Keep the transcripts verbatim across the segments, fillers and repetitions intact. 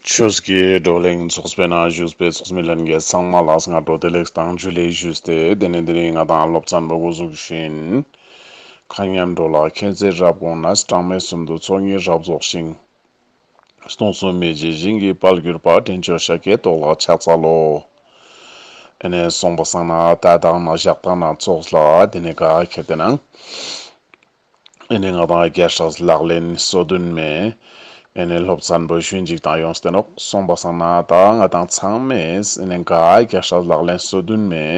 ཆོས་ཀྱི་བགྲོ་གླེང་ཚོགས་པའི་ནང་བཞུགས་པའི་ཚོགས་མི་ལྷན་རྒྱས་ཚང་མ་ལ་སྔ་དྲོ་བདེ་ལེགས་དང་ཇུ་ལེ་ཞུས་ཏེ། དེ་ནས་དེ་རིང་ང་དང་སློབ་ཚན་པོ་འགོ་འཛུགས་ཤིན། མཁའ་མཉམ་འགྲོ་ལ་མཁྱེན་བརྩེ་རབ་དགོངས་ནས། གྲངས་མེད་གསུམ་དུ་ཚོགས་གཉིས་རབ་རྫོགས་ཤིང་། སྟོང་གསུམ་མི་མཇེད་ཞིང་གི་དཔལ་གྱུར་པ། འདྲེན་མཆོག་ཤཱཀྱའི་ཏོག་ལ་ཕྱག་འཚལ་ལོ། ཨེ་ནས་སོང་པ་སང་ན་ད་དང་ན་ཞག་དང་ན་ཚོགས་ལ་དེ་ནས་ག་ཁེ་ཏེ་ན། ཨེ་ནས་ང་དང་རྒྱལ་སྲས་ལག་ལེན་སོ་བདུན་མའི་ཨེ་ནས་སློབ་ཚན་པོ་ཞུན་ཅིག་དང་ཡོངས་ཏེ་ནོག། སོང་པ་སང་ན་ད་ང་དང་ཚང་མས་ཨེ་ནས་ག་རྒྱལ་སྲས་ལག་ལེན་སོ་བདུན་མའི་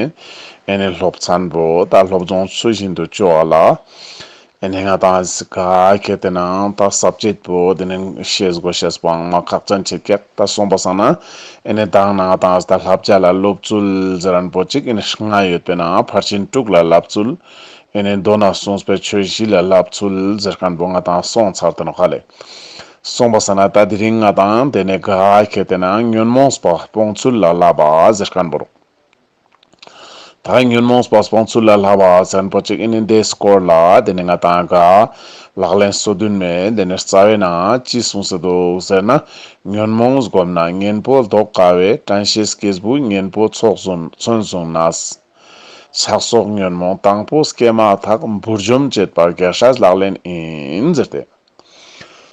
ཨེ་ནས་སློབ་ཚན་པོ་ད་སློབ་སྦྱོང་ཚུལ་བཞིན་དུ་བཅོ་བ་ལ། ཨེ་ནས་ང་དང་ག་ཁེ་ཏེ་ན་ད་ས་བཅད་པོ་དེ་ནས་ཤེས་དགོས་ཤེས་པོ་མ་ཁག་ཅན་ཆེ་ཀྱག། ད་སོང་པ་སང་ན་ཨེ་ནས་དང་ན་ང་དང་ད་བསླབ་བྱ་ལ་སློབ་ཚུལ་ཟེར་མཁན་པོ་ཅིག་ཨེ་ནས་ལྔ་ཡོད་པའི་ནང་ཕར་ཕྱིན་དྲུག་ལ་བསླབ་ཚུལ། ཨེ་ནས་མདོ་ན་གསུངས་པའི་ཆོས་བཞི་ལ་བསླབ་ཚུལ་ཟེར་མཁན་པོ་ང་དང་སོང་ཚར་ཏེ་ནོག་ཧ་ལེ། སོང་པ་སང་ན་ད་དེ་རིང་ང་དང་དེ་ནས་ག་ཁེ་ཏེ་ན་ཉོན་མོངས་པ་སྤོང་ཚུལ་ལ་བསླབ་པ་ཟེར་མཁན་པོ་རོག། ད་ཉོན་མོངས་པ་སྤོང་ཚུལ་ལ་བསླབ་པ་ཟེར་མཁན་པོ་ཅིག་ཨེ་ནས་དེའི་སྐོར་ལ་དེ་ནས་ང་དང་ག་ལག་ལེན་སོ་བདུན་མའི་དེ་ནས་རྩ་བའི་ནང་ཅི་གསུངས་སེ་འདུག་ཟེར་ན། ཉོན་མོངས་བསྒོམས་ན་གཉེན་པོ་ལྡོག་དཀའ་བས། དྲན་ཤེས་སྐྱེས་བུ་གཉེན་པོ་ཚོགས་བཟུང་མཚོན་བཟུང་ནས། ཆགས་སོགས་ཉོན་མོངས་དང་པོ་སྐྱེས་མ་ཐག། འབུར་འཇོམས་བྱེད་པ་རྒྱལ་སྲས་ལག་ལེན་ཡིན་ཟེར་ཏེ།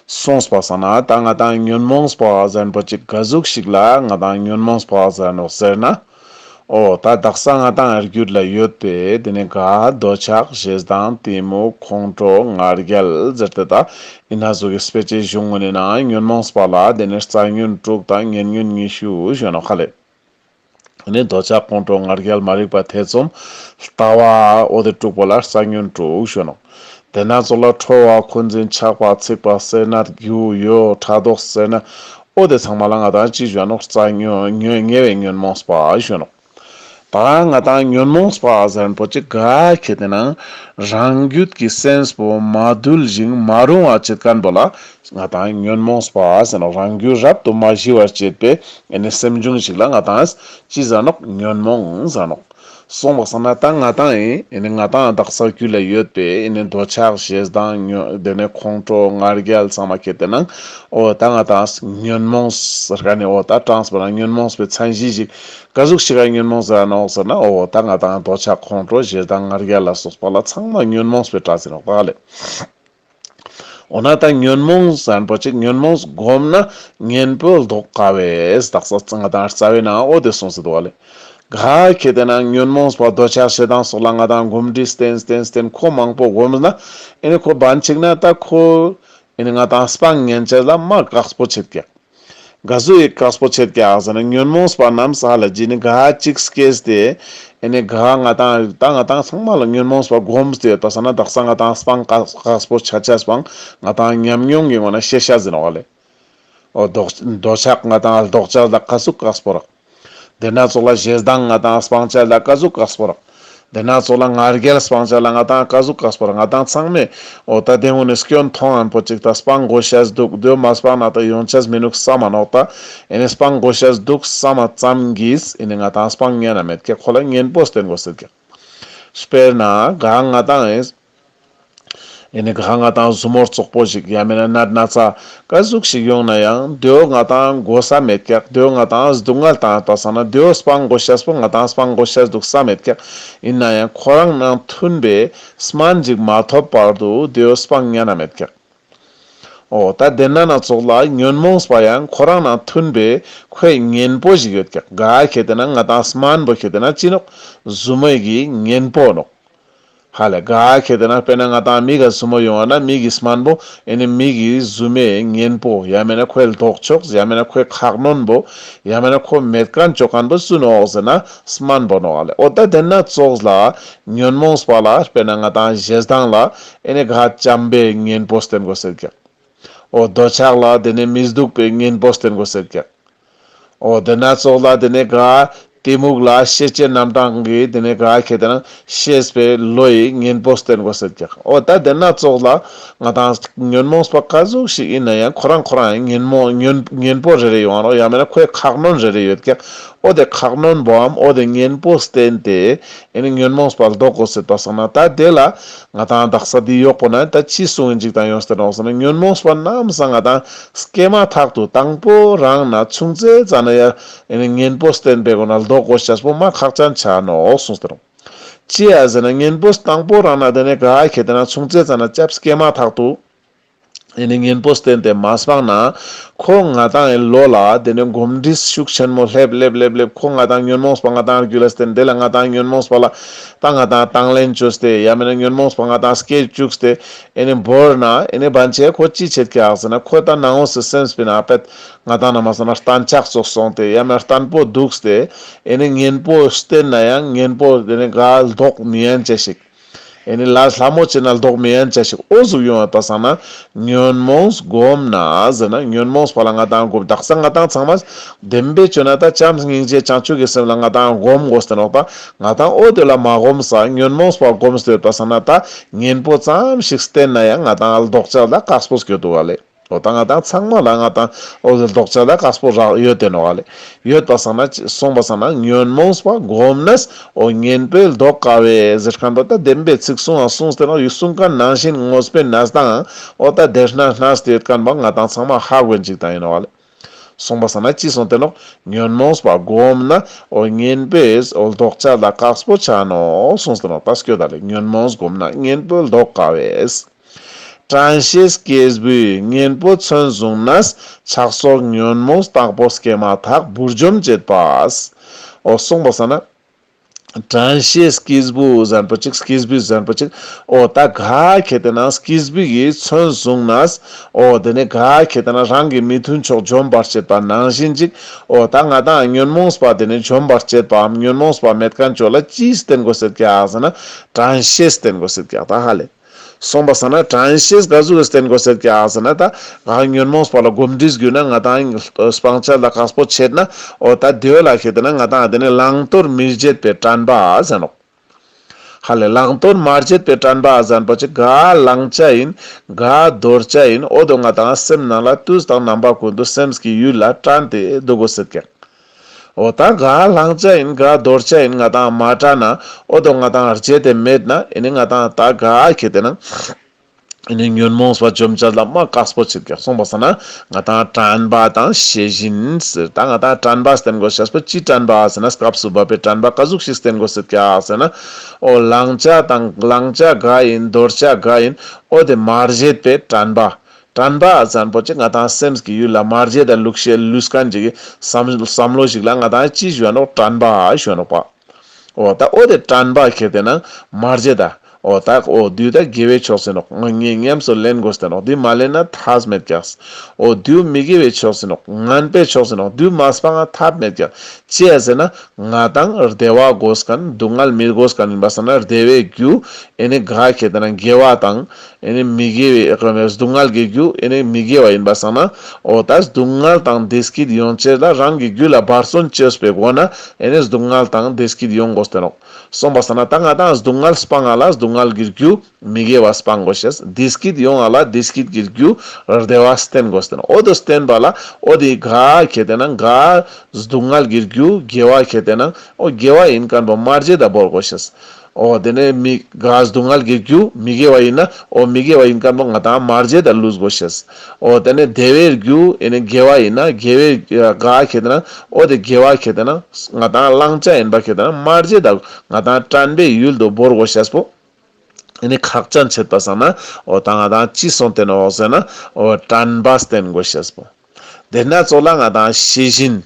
སོང་པ་སང་ན་ད་ང་དང་ཉོན་མོངས་པ་ཟེར་མཁན་པོ་ཅིག་ག་ཟུག་ཞིག་ལ་ང་དང་ཉོན་མོངས་པ་ཟེར་ནོག་ཟེར་ན། འོ་ད་དག་ས་ང་དང་རྒྱུད་ལ་ཡོད་པའི་དེ་ནས་ག་འདོད་ཆགས་ཞེ་སྡང་གཏི་མུག་ཁོང་ཁྲོ་ང་རྒྱལ་ཟེར་ཏེ་ད་ཨི་ན་ཟུག་གི་དཔེ་ཆའི་གཞུང་ངོ་ནས་ན་ཉོན་མོངས་པ་ལ་དེ་ནས་རྩ་ཉོན་དྲུག་དང་ཉེ་ཉོན་ཉི་ཤུ་ཞུ་ནོག་ཧ་ལེ། ནི་འདོད་ཆགས་ཁོང་ཁྲོ་ང་རྒྱལ་མ་རིག་པ་ཐེ་ཚོམ་ལྟ་བ་འོ་དེ་དྲུག་པོ་ལ་རྩ་ཉོན་དྲུག་ཞུ་ནོག། དེ་ན་ཚོགས་ལ་ཁྲོ་བ་འཁོན་འཛིན་ཆགས་པ་འཚིག་པ་སེར་སྣ་རྒྱུ་ཡོ་ཕྲག་དོག་སེར་སྣ་འོ་དེ་ཚང་མ་ལ་ང་དང་ཅི་ཞུ་ནོག། རྩ་ཉོན་ཉོན་ཉེ་བའི་ཉོན་མོངས་པ་ཞུ་ནོག། ད་ང་དང་ཉོན་མོངས་པ་ཟེར་མཁན་པོ་ཅིག་ག་ཁེ་ཏེ་ན་རང་རྒྱུད་ཀྱི་སེམས་པོ་མ་དུལ་ཞིང་མ་རུང་བ་བྱེད་མཁན་པོ་ལ་ང་དང་ཉོན་མོངས་པ་ཟེར་ནོག། རང་རྒྱུད་རབ་ཏུ་མ་ཞི་བར་བྱེད་པའི་ཨེ་ནི་སེམས་བྱུང་ཞིག་ལ་ང་དང་ཅི་ཟེར་ནོག། ཉོན་མོངས་ཟེར་ནོག། སོང་པ་སང་ན་ད་ང་དང་ཨེ་ནི་ང་དང་དག་ས་རྒྱུད་ལ་ཡོད་པའི་ཨེ་ནི་འདོད་ཆགས་ཞེ་སྡང་ཉོ་དེ་ནས་ཁོང་ཁྲོ་ང་རྒྱལ་ཚང་མ་ཁེ་ཏེ་ན་འོ་ད་ང་དང་ཉོན་མོངས་ཟེར་མཁན་ནི་འོ་ད་གྲངས་པ་ན་ཉོན་མོངས་པའི་མཚན་གཞི་ཞིག་ག་ཟུག་ཞིག་ག་ཉོན་མོངས་ཟེར་ནོག་ཟེར་ན་འོ་ད་ང་དང་འདོད་ཆགས་ཁོང་ཁྲོ་ཞེ་སྡང་ང་རྒྱལ་ལ་སོགས་པ་ལ་ཚང་མ་ཉོན་མོངས་པའི་གྲས་ཟེར་ནོག་ད་ལེ། འོ་ན་ད་ཉོན་མོངས་ཟེར་མཁན་པོ་ཅིག་ཉོན་མོངས་བསྒོམས་ན་གཉེན་པོ་ལྡོག་དཀའ་བས། དག་ས་ང་དང་རྩ་བའི་ནང་འོ་དེ་གསུངས་སེ་འདུག་ག་ལེ། ག་ཁེ་ཏེ་ན་ཉོན་མོངས་པ་འདོད་ཆགས་ཞེ་སྡང་སོགས་ལ་ང་དང་གོམས་འདྲིས་བསྟེན་བསྟེན་བསྟེན་ཁོ་མང་པོ་བསྒོམས་ན་ཨེ་ནི་ཁོ་བན་ཅིག་ན་ད་ཁོ་ཨེ་ནི་ང་དང་སྤང་ཉན་ཅེས་ལ་མ་དཀགས་པོ་ཆེད་ཀྱག། ག་ཟུག་གི་དཀགས་པོ་ཆེད་ཀྱག་ཟེར་ན་ཉོན་མོངས་པ་རྣམས་ས་ལ་ཇི་ནི་ག་ཅིག་སྐྱེས་ཏེ་ཨེ་ནི་ག་ང་དང་ད་ང་དང་ཚང་མ་ལ་ཉོན་མོངས་པ་བསྒོམས་ཏེ་ཡོད་པ་སང་ན་དག་ས་ང་དང་སྤང་དཀགས་དཀགས་པོ་ཆ་ཆ་སྤང་ང་དང་ཉམས་མྱོང་གི་ངོ་ན་ཤེས་ཤ་ཟེར་ནོག་ག་ལེ། འོ་འདོད་འདོད་ཆགས་ང་དང་ལྡོག་ཅེས་ལ་ག་ཟུག་དཀགས་པོ་རག། དེ་ན་ཚོགས་ལ་ཞེ་སྡང་ང་དང་སྤང་ཅེས་ལ་ག་ཟུག་དཀགས་པོ་རག། དེ་ན་ཚོགས་ལ་ང་རྒྱལ་སྤང་ཅེས་ལ་ང་དང་ག་ཟུག་དཀགས་པོ་རག། ང་དང་ཚང་མས་འོ་ད་དེ་ངོ་ནས་སྐྱོན་མཐོང་ངན་པོ་ཅིག་ད་སྤང་དགོས་ཤེས་འདུག། དེ་མ་སྤང་ན་ད་ཡོང་ཅེས་མི་ནུག་བསམ་མ་ནོག། ད་ཨེ་ནི་སྤང་དགོས་ཤེས་འདུག་བསམ་མ་ཙམ་གྱིས་ཨེ་ནི་ང་དང་སྤང་ཉན་ན་མེད་ཀྱག། ཁོ་ལ་གཉེན་པོ་བསྟེན་དགོས་ཟེར་ཀྱག། དཔེར་ན་ག་ང་དང་ཨེ་ཨེ་ནི་ག་ང་དང་ཟུར་མོ་བཙོག་པོ་ཞིག་ཡང་མེད་ན་ནད་ན་ཚ་ག་ཟུག་ཞིག་ཡོང་ན་ཡང་དེའོ་ང་དང་དགོས་ས་མེད་ཀྱག། དེའོ་ང་དང་སྡུག་བསྔལ་བཏང་ཡོད་པ་སང་ན་དེའོ་སྤང་དགོས་ཤེས་པོ་ང་དང་སྤང་དགོས་ཤེས་འདུག་བསམ་མེད་ཀྱག། ཡིན་ན་ཡང་ཁོ་རང་ནང་མཐུན་པའི་སྨན་ཞིག་མ་ཐོབ་བར་དུ་དེའོ་སྤང་ཉན་ན་མེད་ཀྱག། འོ་ད་དེ་ན་ན་ཚོགས་ལ་ཉོན་མོངས་པ་ཡང་ཁོ་རང་ནང་མཐུན་པའི་ཁོའི་གཉེན་པོ་ཞིག་ཡོད་ཀྱག། ག་ཁེ་ཏེ་ན་ང་དང་སྨན་པོ་ཁེ་ཏེ་ན་ཅི་ནོག། ཟུར་མོའི་གི་གཉེན་པོ་ནོག། ཧ་ལེ་ག་ཁེ་ཏེ་ན་དཔེར་ན་ང་དང་མིག་ག་ཟུར་མོ་ཡོང་བ་ན་མིག་གི་སྨན་པོ་ཨེ་ནི་མིག་གི་ཟུར་མོའི་གཉེན་པོ་ཡང་མེད་ན་ཁོའི་ལྡོག་ཕྱོགས་ཡང་མེད་ན་ཁོའི་ཁག་གནོན་པོ་ཡང་མེད་ན་ཁོ་མེད་མཁན་ཅོ་མཁན་པོ་སུ་ནོག་ཟེར་ན་སྨན་པོ་ནོག་ལེ། འོ་ད་དེ་ན་ཚོགས་ལ་ཉོན་མོངས་པ་ལ་དཔེར་ན་ང་དང་ཞེ་སྡང་ལ་ཨེ་ནི་ག་བྱམས་པའི་གཉེན་པོ་བསྟེན་དགོས་ཟེར་ཀྱག། འོ་འདོད་ཆགས་ལ་དེ་ནི་མི་སྡུག་པའི་གཉེན་པོ་བསྟེན་དགོས་ཟེར་ཀྱག། འོ་དེ་ན་ཚོགས་ལ་དེ་ནི་ག་ གཏི་མུག་ལ་ཤེས་བྱའི་རྣམ་གྲངས་ཀྱི་དེ་ནས་ག་ཁེ་ཏེ་ན་ཤེས་པའི་བློ་ཡི་གཉེན་པོ་བསྟེན་དགོས་ཟེར་ཀྱག། འོ་ད་དེ་ན་ཙོགས་ལ་ང་དང་ཉོན་མོངས་པ་ག་ཟུག་ཞིག་ཡིན་ན་ཡང་ཁོ་རང་ཁོ་རང་གཉེན་མོ་གཉེན་གཉེན་པོ་རེ་རེ་ཡོང་རོགས། ཡང་མེད་ན་ཁོའི་ཁག་གནོན་རེ་རེ་ཡོད་ཀྱག། འོ་དེ་ཁག་གནོན་པོའམ་འོ་དེ་གཉེན་པོ་བསྟེན་ཏེ་ཨེ་ནི་ཉོན་མོངས་པ་ལྡོག་དགོས་ཟེར་པ་སང་ན། ད་དེ་ལ་ང་དང་དག་ས་འདི་ཡོག་པོ་ན་ད་ཅི་གསུང་ཡིན་ཅིག་དང་ཡོངས་ཏེ་ནོག་ཟེར་ན། ཉོན་མོངས་པ་རྣམས་ང་དང་སྐྱེས་མ་ཐག་ཏུ་དང་པོ་རང་ན་ཆུང་ཙེ་ཙ་ན་ཡ་ཨེ་ནི་གཉེན་པོ་བསྟེན་པའི་སྒོ་ན་ལྡོག་དགོས་ཤེས་པོ་མ་ཁག་ཅན་ཆ་ནོག་གསུངས་ཏེ་ནོག། ཅི་ཡ་ཟེར་ན་གཉེན་པོ་དང་པོ་རང་ན་དེ་ནས་ག་ཁེ་ཏེ་ན་ཆུང་ཙེ་ཙ་ན་སྐྱེས་མ་ཐག་ཏུ་ཨེ་ནི་གཉེན་པོ་བསྟེན་ཏེ་མ་སྤངས་ན། ཁོ་ང་དང་ངི་བློ་ལ་དེ་ནས་གོམས་འདྲིས་ཤུགས་ཆེན་མོ་སླེབས་སླེབས་སླེབས་སླེབས། ཁོ་ང་དང་ཉོན་མོངས་པ་ང་དང་རྒྱུད་ལ་བསྟེན། དེ་ལ་ང་དང་ཉོན་མོངས་པ་ལ་ད་ང་དང་དང་ལེན་བཅོས་ཏེ་ཡང་མེད་ན་ཉོན་མོངས་པ་ང་དང་སྐྱེ་བཅུག་སྟེ་ཨེ་ནི་བོར་ན། ཨེ་ནི་བན་ཆེ་ཁོ་ཅི་བྱེད་ཀྱག་ཟེར་ན། ཁོ་ད་ནང་འོ་སི་སེམས་པའི་ནང་ཕེད་ང་དང་ན་མ་སོང་ན་གཏན་ཆགས་ཙོགས་སོང་སྟེ་ཡང་མེད་ན་བརྟན་པོ་འདུག་སྟེ་ཨེ་ནི་གཉེན་པོ་བསྟེན་ན་ཡང་གཉེན་པོ་དེ་ནས་ག་ལྡོག་མི་ཡན་ཆ་ཞིག། ཨེ་ནི་ལ་ལྷ་མོ་བྱེད་ན་ལྡོག་མི་ཡན་ཆ་ཞིག་འོ་ཟུག་ཡོང་བ་པ་སང་ན། ཉོན་མོངས་བསྒོམས་ན་ཟེར་ན། ཉོན་མོངས་པ་ལ་ང་དང་བསྒོམས། དག་ས་ང་དང་ཚང་མ་བདེན་པའི་ཆོས་ན་ད་བྱམས་སྙིང་རྗེ་བྱང་ཆུབ་ཀྱི་སེམས་ལ་ང་དང་བསྒོམ་དགོས་ཏེ་ནོག། ད་ང་དང་འོ་དེ་ལ་མ་བསྒོམས་ས་ཉོན་མོངས་པ་བསྒོམས་ཏེ་ཡོད་པ་སང་ན། ད་གཉེན་པོ་ཙམ་ཞིག་བསྟེན་ན་ཡང་ང་དང་ལྡོག་ཅེས་ལ་དཀགས་པོ་སྐྱོད་འདུག་ག་ལེ། འོ་ད་ང་དང་ཚང་མ་ལ་ང་དང་འོ་དེ་ལྡོག་ཅེས་ལ་དཀགས་པོ་རག་ཡོད་དེ་ནོག་ག་ལེ། ཡོད་པ་སང་ན་གསུངས་པ་སང་ན། ཉོན་མོངས་པ་བསྒོམས་ནས་འོ་གཉེན་པོས་ལྡོག་དཀའ་བས་ཟེར་མཁན་པོ་ད་བདེན་པའི་ཚིག་གསུང་ང་གསུངས་ཏེ་ནོག། ཡུལ་གསུང་མཁན་ནང་བཞིན་དངོས་པོའི་གནས་སྟངས་འོ་ད་དེ་ན་གནས་ཏེ་ཡོད་མཁན་པོ་ང་དང་ཚང་མ་ཧ་གོ་ཡིན་ཅིག་དང་ཡིན་ནོག་ག་ལེ། གསུངས་པ་སང་ན་ཅི་གསུངས་ཏེ་ནོག། ཉོན་མོངས་པ་བསྒོམས་ན་འོ་གཉེན་པོས་འོ་ལྡོག་ཅེས་ལ་དཀགས་པོ་ཆ་ནོག་གསུངས་ཏེ་ནོག། ད་སྐྱོད་ད་ལེ། ཉོན་མོངས་བསྒོམས་ན་གཉེན་པོས་ལྡོག་དཀའ་བས། དྲན་ཤེས་སྐྱེས་བུས་གཉེན་པོ་མཚོན་བཟུང་ནས། ཆགས་སོགས་ཉོན་མོངས་དང་པོ་སྐྱེས་མ་ཐག། བུར་འཇོམས་བྱེད་པ། འོ་གསུངས་པ་སང་ན། དྲན་ཤེས་སྐྱེས་བུ་ཟེར་མཁན་པོ་ཅིག། སྐྱེས་བུ་ཟེར་མཁན་པོ་ཅིག། འོ་ད་ག་ཁེ་ཏེ་ན་སྐྱེས་བུ་གིས་མཚོན་བཟུང་ནས། འོ་དེ་ནས་ག་ཁེ་ཏེ་ན་རང་གི་མི་མཐུན་ཕྱོགས་འཇོམས་པར་བྱེད་པ་ནང་བཞིན་ཅིག། འོ་ད་ང་དང་ཉོན་མོངས་པ་དེ་ནས་འཇོམས་པར་བྱེད་པའམ་ཉོན་མོངས་པ་མེད་མཁན་ཅོ་ལ་ཅི་བསྟེན་དགོས་ཟེར་ཀྱག་ཟེར་ན། དྲན་ཤེས་བསྟེན་དགོས་ཟེར་ཀྱག། ད་ཧ་ལེ། གསུངས་པ་སང་ན་དྲན་ཤེས་ག་ཟུག་གི་བསྟེན་དགོས་ཟེར་ཀྱག་ཟེར་ན། ད་ང་ཉོན་མོངས་པ་ལ་གོམས་འདྲིས་གྱུར་ན་ང་དང་སྤང་བྱ་ལ་དཀགས་པོ་ཆེ་ན། འོ་ད་དེ་བོ་ལ་ཁེ་ཏེ་ན་ང་དང་དེ་ནས་བླང་དོར་མི་བརྗེད་པའི་དྲན་པ་ཟེར་ནོག། ཧ་ལེ། བླང་དོར་མ་བརྗེད་པའི་དྲན་པ་ཟེར་མཁན་པོ་ཅིག། ག་བླང་བྱ་ཡིན། ག་དོར་བྱ་ཡིན། འོ་དོ་ང་དང་སེམས་ནང་ལ་དུས་དང་རྣམ་པ་ཀུན་ཏུ་སེམས་ཀྱི་ཡུལ་ལ་དྲན་ཏེ་འདུག་དགོས་ཟེར་ཀྱག། འོ་ད་ག་བླང་བྱ་ཡིན། ག་དོར་བྱ་ཡིན། ང་དང་མ་དྲན་ན་འོ་དོ་ང་དང་བརྗེད་དེ་མེད་ན། ཨེ་ནི་ང་དང་ད་ག་ཁེ་ཏེ་ན་ཨེ་ནི་ཉོན་མོངས་པ་འཇོམས་བྱ་ལ་མ་དཀགས་པོ་ཆེ་ཀྱག། གསུངས་པ་སང་ན་ང་དང་དྲན་པ་དང་ཤེས་བཞིན་ཟེར། ད་ང་དང་དྲན་པ་བསྟེན་དགོས་ཤེས་པོ་ཅི་དྲན་པ་ཟེར་ན། སྐབས་སུ་བབ་པའི་དྲན་པ་ག་ཟུག་ཞིག་བསྟེན་དགོས་ཟེར་ཀྱག་ཟེར་ན། འོ་བླང་བྱ་དང་བླང་བྱ་ག་ཡིན། དོར་བྱ་ག་ཡིན། འོ་དེ་མ་བརྗེད་པའི་དྲན་པ། དྲན་པ་ཟེར་མཁན་པོ་ཅིག་ང་དང་སེམས་ཀྱི་ཡུལ་ལ་མ་བརྗེད་དེ་ལུས་ཤེས་ལུས་མཁན་ཅིག་གི་བསམ་བསམ་བློ་ཞིག་ལ་ང་དང་ཅི་ཞུ་ནོག། དྲན་པ་ཞུ་ནོག་པ། འོ་ད་འོ་དེ་དྲན་པ་ཁེ་ཏེ་ན་མ་བརྗེད་ད། འོ་ད་འོ་དུས་ད་དགེ་བའི་ཕྱོགས་ཟེར་ནོག། ང་ངས་ཉམས་སུ་ལེན་དགོས་ཟེར་ནོག། དུས་མ་ལེན་ན་ཐབས་མེད་ཀྱག། འོ་དུས་མི་དགེ་བའི་ཕྱོགས་ཟེར་ནོག། ངན་པའི་ཕྱོགས་ཟེར་ནོག། དུས་མ་སྤང་ང་ཐབས་མེད་ཀྱག། ཅི་ཡ་ཟེར་ན་ང་དང་བདེ་བ་དགོས་མཁན་སྡུག་བསྔལ་མི་དགོས་མཁན་ཡིན་པ་སང་ན་བདེ་བའི་རྒྱུ་ཨེ་ནི་ག་ཁེ་ཏེ་ན་དགེ་བ་དང་། ཨེ་ནི་མི་དགེ་བའི་སྡུག་བསྔལ་གྱི་རྒྱུ་ཨེ་ནི་མི་དགེ་བ་ཡིན་པ་སང་ན། འོ་ད་སྡུག་བསྔལ་དང་བདེ་སྐྱིད་ཡོང་ཅེས་ལ་རང་གི་རྒྱུད་ལ་འབད་བརྩོན་བཅོས་པའི་སྒོ་ན་ཨེ་ནི་སྡུག་བསྔལ་དང་བདེ་སྐྱིད་ཡོང་དགོས་ཏེ་ནོག། གསུངས་པ་སང་ན་ད་ང་དང་སྡུག་བསྔལ་སྤང་ང་ལ་སྡུག་བསྔལ་གྱི་རྒྱུ་མི་དགེ་བ་སྤང་དགོས་ཤེས། བདེ་སྐྱིད་ཡོང་ང་ལ་བདེ་སྐྱིད་ཀྱི་རྒྱུ་བདེ་བ་བསྟེན་དགོས་ཏེ་ནོག། འོ་དོ་བསྟེན་པ་ལ་འོ་དེ་ག་ཁེ་ཏེ་ན་ག་སྡུག་བསྔལ་གྱི་རྒྱུ་དགེ་བ་ཁེ་ཏེ་ན་འོ་དགེ་བ་ཡིན་མཁན་པོ་མ་བརྗེད་ད་བོར་དགོས་ཤེས། འོ་དེ་ནས་མི་ག་སྡུག་བསྔལ་གྱི་རྒྱུ་མི་དགེ་བ་ཡིན་ན་འོ་མི་དགེ་བ་ཡིན་མཁན་པོ་ང་དང་མ་བརྗེད་ད་ལུས་དགོས་ཤེས། འོ་དེ་ནས་བདེ་བའི་རྒྱུ་ཨེ་ནི་དགེ་བ་ཡིན་ན་དགེ་བའི་ག་ཁེ་ཏེ་ན་འོ་དེ་དགེ་བ་ཁེ་ཏེ་ན་ང་དང་བླང་བྱ་ཡིན་པ་ཁེ་ཏེ་ན་མ་བརྗེད་ད་ང་དང་དྲན་པའི་ཡུལ་དུ་བོར་དགོས་ཤེས་པོ་ཨེ་ནི་ཁག་ཅན་ཆེད་པ་སང་ན། འོ་ད་ང་དང་ཅི་གསུངས་ཏེ་ནོག་ཟེར་ན། འོ་དྲན་པ་བསྟེན་དགོས་ཤེས་པོ། དེ་ན་ཙོགས་ལ་ང་དང་ཤེས་བཞིན།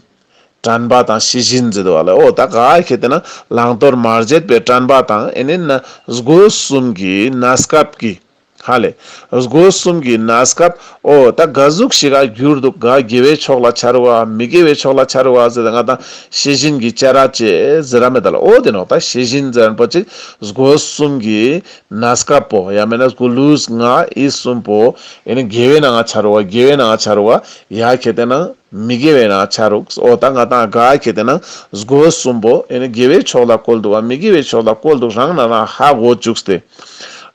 དྲན་པ་དང་ཤེས་བཞིན་ཟེར་དུག་ག་ལེ། འོ་ད་ག་ཁེ་ཏེ་ན་བླང་དོར་མ་བརྗེད་པའི་དྲན་པ་དང་ཨེ་ནི་ན་སྒོ་གསུམ་གྱི་གནས་སྐབས་ཀྱི་ ཧ་ལེ། སྒོ་གསུམ་གྱི་གནས་སྐབས་འོ་ད་ག་ཟུག་ཞིག་ག་གྱུར་འདུག་ག་དགེ་བའི་ཕྱོགས་ལ་འཆར་བ་མི་དགེ་བའི་ཕྱོགས་ལ་འཆར་བ་ཟེར་ཏེ་ང་དང་ཤེས་བཞིན་གྱི་བྱ་ར་ཅེས་ཟེར་ར་མེད་ད་ལ། འོ་དེ་ནོག་ད་ཤེས་བཞིན་ཟེར་ཁན་པོ་ཅིག་སྒོ་གསུམ་གྱི་གནས་སྐབས་པོ་ཡང་མེད་ན་སྒོ་ལུས་ངག་ཡིད་གསུམ་པོ་ཨེ་ནི་དགེ་བའི་ནང་ང་འཆར་བ་དགེ་བའི་ནང་ང་འཆར་བ་ཡ་ཁེ་ཏེ་ན། མི་དགེ་བའི་ནང་ཆ་རུག་འོ་ད་ང་དང་ག་ཁེ་ཏེ་ན་སྒོ་གསུམ་པོ་ཨེ་ནི་དགེ་བའི་ཕྱོགས་ལ་བཀོལ་འདུག་བ་མི་དགེ་བའི་ཕྱོགས་ལ་བཀོལ་འདུག་རང་ན་རང་ཧ་གོ་བཅུག་སྟེ།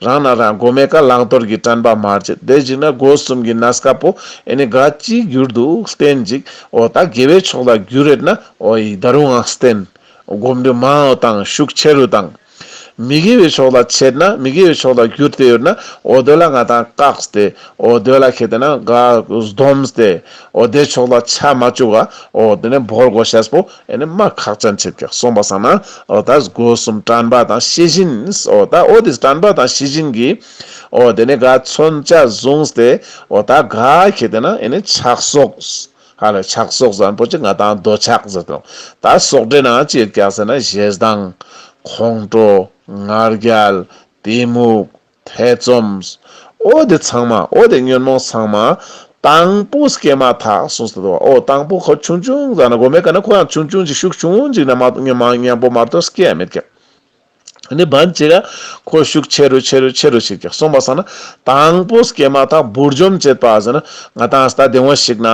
རང་ན་རང་གོ་མའི་ཀ་བླང་དོར་གྱི་དྲན་པ་མ་བརྗེད་དེ་ཅིག་ན་སྒོ་གསུམ་གྱི་གནས་སྐབས་པོ་ཨེ་ནི་ག་ཅི་གྱུར་འདུག་བསྟེན་ཅིག་འོ་ད་དགེ་བའི་ཕྱོགས་ལ་གྱུར་རེད་ན་འོ་ཡི་ད་རུང་ཨང་བསྟེན། སྒོམ་རུ་མང་བོ་དང་ཤུགས་ཆེ་རུ་དང་། མི་དགེ་བའི་ཕྱོགས་ལ་ཆད་ན་མི་དགེ་བའི་ཕྱོགས་ལ་གྱུར་ཏེ་ཡོད་ན་འོ་དེ་ལ་ང་དང་བཀག་སྟེ་འོ་དེ་ལ་ཁེ་ཏེ་ན་ག་སྡོམ་སྟེ་འོ་དེ་ཕྱོགས་ལ་ཆ་མ་བཅུག་ག་འོ་དེ་ནས་བོར་དགོས་ཤེས་པོ་ཨེ་ནི་མ་ཁག་ཅན་ཆེད་ཀྱག་སོང་པ་སང་ན་འོ་ད་སྒོ་གསུམ་དྲན་པ་དང་ཤེས་བཞིན་འོ་ད་འོ་དེ་དྲན་པ་དང་ཤེས་བཞིན་གྱི་འོ་དེ་ནས་ག་མཚོན་ཆ་བཟུང་སྟེ་འོ་ད་ག་ཁེ་ཏེ་ན་ཨེ་ནི་ཕྱག་སོགས། ཧ་ལ་ཕྱག་སོགས་ཟེར་ཁན་པོ་ཅིག་ང་དང་འདོད་ཆགས་ཟེར་དང་། ད་སོགས་སྒྲས་ན་ཅི་ཡོད་ཀྱག་ཟེར་ན་ཞེ་སྡང་། ཁོང་ཁྲོ། ང་རྒྱལ། གཏི་མུག་ཐེ་ཚོམ། འོ་དེ་ཚང་མ་འོ་དེ་ཉོན་མོངས་ཚང་མ་དང་པོ་སྐྱེས་མ་ཐག་གསུངས་ཏེ་འདུག་འོ་དང་པོ་ཁོ་ཆུང་ཆུང་ཟེར་ན་གོ་མེ་ཀ་ན་ཁོ་ཡང་ཆུང་ཆུང་ཅིག་ཤུགས་ཆུང་ཅིག་ན་མ་མཉམ་པོ་མ་གཏོགས་སྐྱེ་ཡ་མེད་ཀྱག་ཨ་ནི་བན་ཅིག་ག་ཁོ་ཤུགས་ཆེ་རུ་ཆེ་རུ་ཆེ་རུ་ཞིག་ཀྱག་སོང་པ་སང་ན་དང་པོ་སྐྱེས་མ་ཐག་བུར་འཇོམས་བྱེད་པ་ཟེར་ན་ང་དང་ས་བདེ་བོ་ཞིག་ན་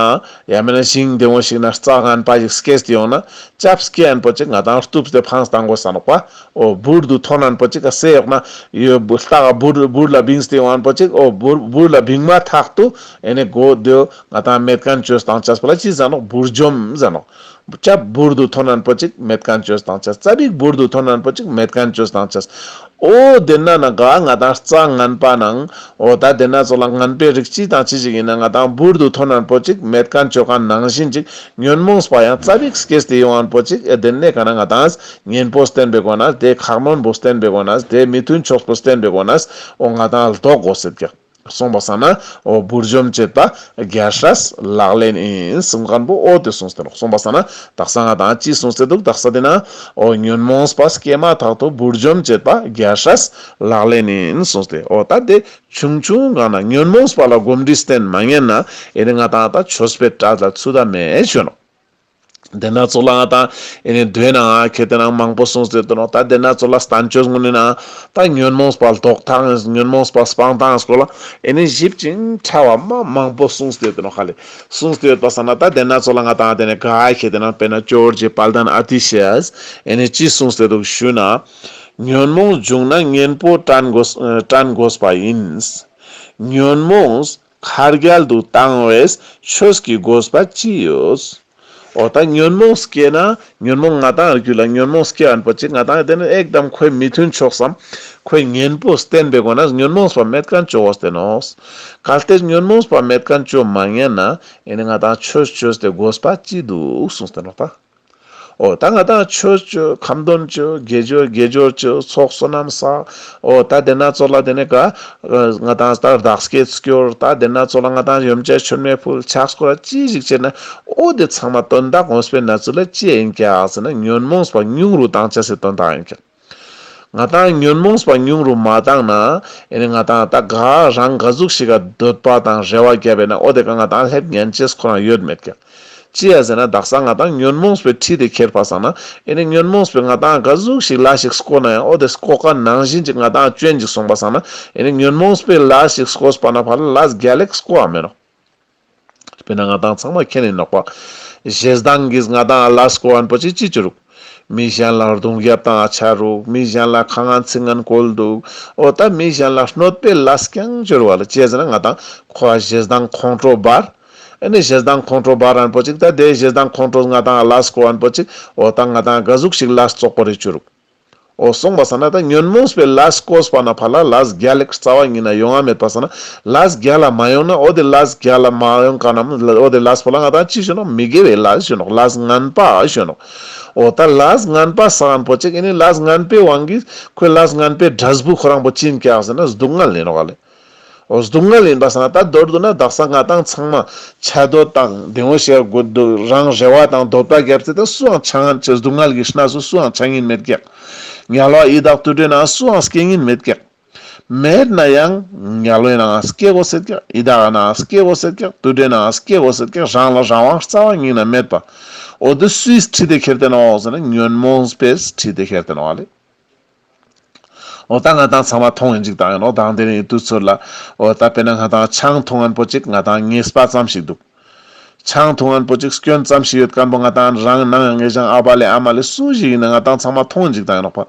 ཡང་མིན་ན་ཞིང་བདེ་བོ་ཞིག་ན་རྩྭ་ངན་པ་ཞིག་སྐྱེས་ཏེ་ཡོང་ན་ཅབ་སྐྱེ་ཡན་པོ་ཅིག་ང་དང་གཏུབས་ཏེ་འཕངས་བཏང་དགོས་ས་ནོག་པ། འོ་བུར་དུ་ཐོན་ཡན་པོ་ཅིག་ག་སེ་ཡོག་ན་ཡོད་བུ་ལྟ་ག་བུར་བུར་ལ་བིངས་ཏེ་ཡོང་ཡན་པོ་ཅིག་འོ་བུར་བུར་ལ་བིང་མ་ཐག་ཏུ་ཨེ་ནི་གོ་དེ་ང་དང་མེད་མཁན་བཅོས་བཏང་ཅས་པ་ལ་ཅི་ཟེར་ནོག་བུར་འཇོམས་ཟེར་ནོག་ཅབ་བུར་དུ་ཐོན་ཡན་པོ་ཅིག་མེད་མཁན་བཅོས་བཏང་ཅས། ཙ་པིག་བུར་དུ་ཐོན་ཡན་པོ་ཅིག་མེད་མཁན་བཅོས་བཏང་ཅས། འོ་དེ་ན་ན་ག་ང་དང་རྩྭ་ངན་པ་ནང་འོ་ད་དེ་ན་ཚོ་ལ་ངན་པའི་རིགས་ཅི་དང་ཅི་ཞིག་ཡིན་ན་ང་དང་བུར་དུ་ཐོན་ཡན་པོ་ཅིག་མེད་མཁན་བཅོ་མཁན་ནང་བཞིན་ཅིག་ཉོན་མོངས་པ་ཡང་ཙ་པིག་སྐྱེས་ཏེ་ཡོང་ཡན་པོ་ཅིག་ཨེ་དེ་ནས་ག་ན་ང་དང་གཉེན་པོ་བསྟེན་པའི་སྒོ་ནས་དེ་ཁག་ནོན་པོ་བསྟེན་པའི་སྒོ་ནས་དེ་མི་མཐུན་ཕྱོགས་པོ་བསྟེན་པའི་སྒོ་ནས་འོ་ང་དང་ལྡོག་དགོས་སེད་ཀྱག་སོང་པ་སང་ན་འོ་བུར་འཇོམས་བྱེད་པ་རྒྱལ་སྲས་ལག་ལེན་ཡིན་གསུང་མཁན་པོ་འོ་དེ་གསུངས་ཏེ་ནོག་སོང་པ་སང་ན་དག་ས་ང་དང་ཅི་གསུངས་ཏེ་འདུག་དག་ས་དེ་ན་འོ་ཉོན་མོངས་པ་སྐྱེས་མ་ཐག་ཏུ་བུར་འཇོམས་བྱེད་པ་རྒྱལ་སྲས་ལག་ལེན་ཡིན་གསུངས་ཏེ་འོ་ད་དེ་ཆུང་ཆུང་གང་ན་ཉོན་མོངས་པ་ལ་གོམས་འདྲིས་བསྟེན་མ་ཉན་ན་ཨེ་ནི་ང་དང་ད་ཆོས་པའི་གྲལ་ལ་ཚུད་ད་མེད་ཞུ་ནོག་དེ་ན་ཚོགས་ལ་ང་དང་ཨེ་ནི་དོན་ན་ཁེ་ཏེ་ན་མང་པོ་གསུངས་ཏེ་ཡོད་དོ་ནོག་ད་དེ་ན་ཚོགས་ལ་བསྟན་བཅོས་ངོ་ནི་ན་ད་ཉོན་མོངས་པ་ལྡོག་ཐངས་ཉོན་མོངས་པ་སྤང་ཐངས་སྐོར་ལ་ཨེ་ནི་ཞིབ་ཅིང་ཕྲ་བ་མ་མང་པོ་གསུངས་ཏེ་ཡོད་དོ་ནོག་ཧ་ལེ། གསུངས་ཏེ་ཡོད་པ་སང་ན་ད་དེ་ན་ཚོགས་ལ་ང་དང་དེ་ནས་ག་ཁེ་ཏེ་ན་དཔེར་ན་ཇོ་བོ་རྗེ་དཔལ་ལྡན་ཨ་ཏི་ཤས་ཨེ་ནི་ཅི་གསུངས་ཏེ་འདུག་ཞུ་ན། ཉོན་མོངས་བྱུང་ན་གཉེན་པོ་དྲན་དགོས་དྲན་དགོས་པ་ཡིན། ཉོན་མོངས་ཁ་རྒྱལ་དུ་བཏང་བས་ཆོས་ཀྱི་དགོས་པ་ཅི་ཡོད། འོ་ད་ཉོན་མོངས་སྐྱེས་ན་ཉོན་མོངས་ང་དང་རྒྱུད་ལ་ཉོན་མོངས་སྐྱེ་ཡན་པོ་ཅིག་ང་དང་དེ་ནི་ཨེག་དམ་ཁོའི་མི་མཐུན་ཕྱོགས་སམ་ཁོའི་གཉེན་པོ་བསྟེན་པའི་སྒོ་ནས་ཉོན་མོངས་པ་མེད་མཁན་བཅོ་བོ་བསྟེན་ནོག་གལ་ཏེ་ཉོན་མོངས་པ་མེད་མཁན་བཅོ་མ་ཉན་ན་ཨེ་ནི་ང་དང་ཆོས་བཅོས་ཏེ་དགོས་པ་ཅི་འདུག་གསུངས་ཏེ་ནོག་ད། འོ་ད་ང་དང་ཆོས་བཅོ་ཁ་འདོན་བཅོ་དགེ་སྦྱོར་དགེ་སྦྱོར་བཅོ་ཚོགས་བསོད་ནམས་བསགས། འོ་ད་དེ་ན་ཚོགས་ལ་དེ་ནས་ག་ང་དང་ད་བདག་བསྐྱེད་སྐྱོར་ད་དེ་ན་ཚོགས་ལ་ང་དང་ཡོན་ཆབ་མཆོད་མེ་ཕུལ་ཕྱག་སྐོར་ཅི་ཞིག་བྱེད་ན་འོ་དེ་ཚང་མ་དོན་དག་དངོས་པོའི་གནས་ཚུལ་ལ་ཅི་ཡིན་ཀྱག་ཟེར་ན་ཉོན་མོངས་པ་ཉུང་རུ་བཏང་ཅེས་སི་དོན་དག་ཡིན་ཀྱག་ང་དང་ཉོན་མོངས་པ་ཉུང་རུ་མ་བཏང་ན་ཨེ་ནི་ང་དང་ད་ག་རང་ག་ཟུག་ཞིག་ག་འདོད་པ་དང་རེ་བ་བརྒྱབ་པས་ན་འོ་དེ་ག་ང་དང་སླེབས་ཉན་ཅེས་ཁོ་རང་ཡོད་མེད་ཀྱག་ཅི་ཡ་ཟེར་ན་དག་ས་ང་དང་ཉོན་མོངས་པའི་ཁྲིད་དེ་ཁྱེར་པ་སང་ན་ཨེ་ནི་ཉོན་མོངས་པའི་ང་དང་ག་ཟུག་ཞིག་ལས་ཤིག་བསྐོ་ན་ཡང་འོ་དེ་བསྐོ་མཁན་ནང་བཞིན་ཅིག་ང་དང་སྐྱོན་ཅིག་སོང་པ་སང་ན་ཨེ་ནི་ཉོན་མོངས་པའི་ལས་ཤིག་བསྐོས་པ་ན་ཕར་ལ་ལས་རྒྱལ་ལེགས་བསྐོ་བ་མེད་ནོག་དཔེར་ན་ང་དང་ཚང་མ་མཁྱེན་ཡིན་ནོག་པ། ཞེ་སྡང་གིས་ང་དང་ལས་བསྐོ་ཡན་པོ་ཅིག་ཅི་བཅོ་རུག་མི་གཞན་ལ་རྡུང་རྒྱབ་བཏང་ཆ་རུག་མི་གཞན་ལ་ཁ་ངན་ཚིག་ངན་བཀོལ་འདུག་འོ་ད་མི་གཞན་ལ་གནོད་པའི་ལས་རྐྱང་བཅོ་རུག་བ་ལ་ཅི་ཟེར་ན་ང་དང་ཁོ་ཞེ་སྡང་ཁོང་ཁྲོ་འབར། ཨེ་ནི་ཞེ་སྡང་ཁོང་ཁྲོ་འབར་ཡན་པོ་ཅིག་ད་དེ་ཞེ་སྡང་ཁོང་ཁྲོ་ང་དང་ལས་བསྐོ་ཡན་པོ་ཅིག་འོ་ད་ང་དང་ག་ཟུག་ཞིག་ལས་བཙོག་པོ་རེ་བཅོ་རུག་འོ་སོང་པ་སང་ན་ད་ཉོན་མོངས་པའི་ལས་བསྐོས་པ་ན་ཕར་ལ་ལས་རྒྱལ་ལེགས་རྩ་བ་ཉིད་ན་ཡོང་ང་མེད་པ་སང་ན་ལས་རྒྱལ་ལ་མ་ཡོང་ན་འོ་དེ་ལས་རྒྱལ་ལ་མ་ཡོང་ག་ན་འོ་དེ་ལས་པོ་ལ་ང་དང་ཅི་ཞུ་ནོག་མི་དགེ་བའི་ལས་ཞུ་ནོག་ལས་ངན་པ་ཞུ་ནོག་འོ་ད་ལས་ངན་པ་བསགས་ཡན་པོ་ཅིག་ཨེ་ནི་ལས་ངན་པའི་དབང་གིས་ཁོའི་ལས་ངན་པའི་འབྲས་བུ་ཁོ་རང་པོ་ཅི་ཡིན་ཀྱག་ཟེར་ན་སྡུག་བསྔལ་ཡིན་ནོག་ལེ། འོ་སྡུག་བསྔལ་ཡིན་པ་སང་ན་ད་མདོར་བསྡུ་ན་དག་ས་ང་དང་ཚང་མ་ཆ་འདོད་དང་བདེ་མོ་ཞིག་དགོས་འདུག་རང་རེ་བ་དང་འདོད་པ་བརྒྱབ་སྟེ་ད་སུའང་ཆ་ངན་ཅེས་སྡུག་བསྔལ་གྱི་གནས་སུ་སུའང་ཆ་ངིན་མེད་ཀྱག་དམྱལ་བ་ཡི་དྭགས་དུད་འགྲོའི་ནང་སུའང་སྐྱེ་ངིན་མེད་ཀྱག་མེད་ན་ཡང་དམྱལ་བའི་ནང་སྐྱེ་དགོས་ཟེར་ཀྱག། ཡི་དྭགས་ནང་སྐྱེ་དགོས་ཟེར་ཀྱག། དུད་འགྲོའི་ནང་སྐྱེ་དགོས་ཟེར་ཀྱག། རང་ལ་རང་དབང་རྩ་བ་ཉིད་ནས་མེད་པ། འོ་དེ་སུས་ཁྲིད་དེ་ཁྱེར་ཏེ་ནོག་ཟེར་ན་ཉོན་མོངས་པས་ཁྲིད་དེ་ཁྱེར་ཏེ་ནོག་ལེ། འོ་ད་ང་ཏང་ཚང་མ་མཐོང་ཡིན་ཅིག་དང་ཡིན་ནོག། དང་དེ་རིང་དུས་ཚོད་ལ་འོ་ད་དཔེར་ན་ང་ཏང་ཆང་འཐུང་མཁན་པོ་ཅིག་ང་ཏང་ཉེས་པ་ཙམ་ཞིག་འདུག། ཆང་འཐུང་མཁན་པོ་ཅིག་སྐྱོན་ཙམ་ཞིག་ཡོད་མཁན་པོ་ང་ཏང་རང་ནང་ཡང་ངེ་ཞང་ཨ་བ་ལེ་ཨ་མ་ལེ་སུ་ཞིག་ཡིན་ན་ང་ཏང་ཚང་མ་མཐོང་ཡིན་ཅིག་དང་ཡིན་ནོག་པ།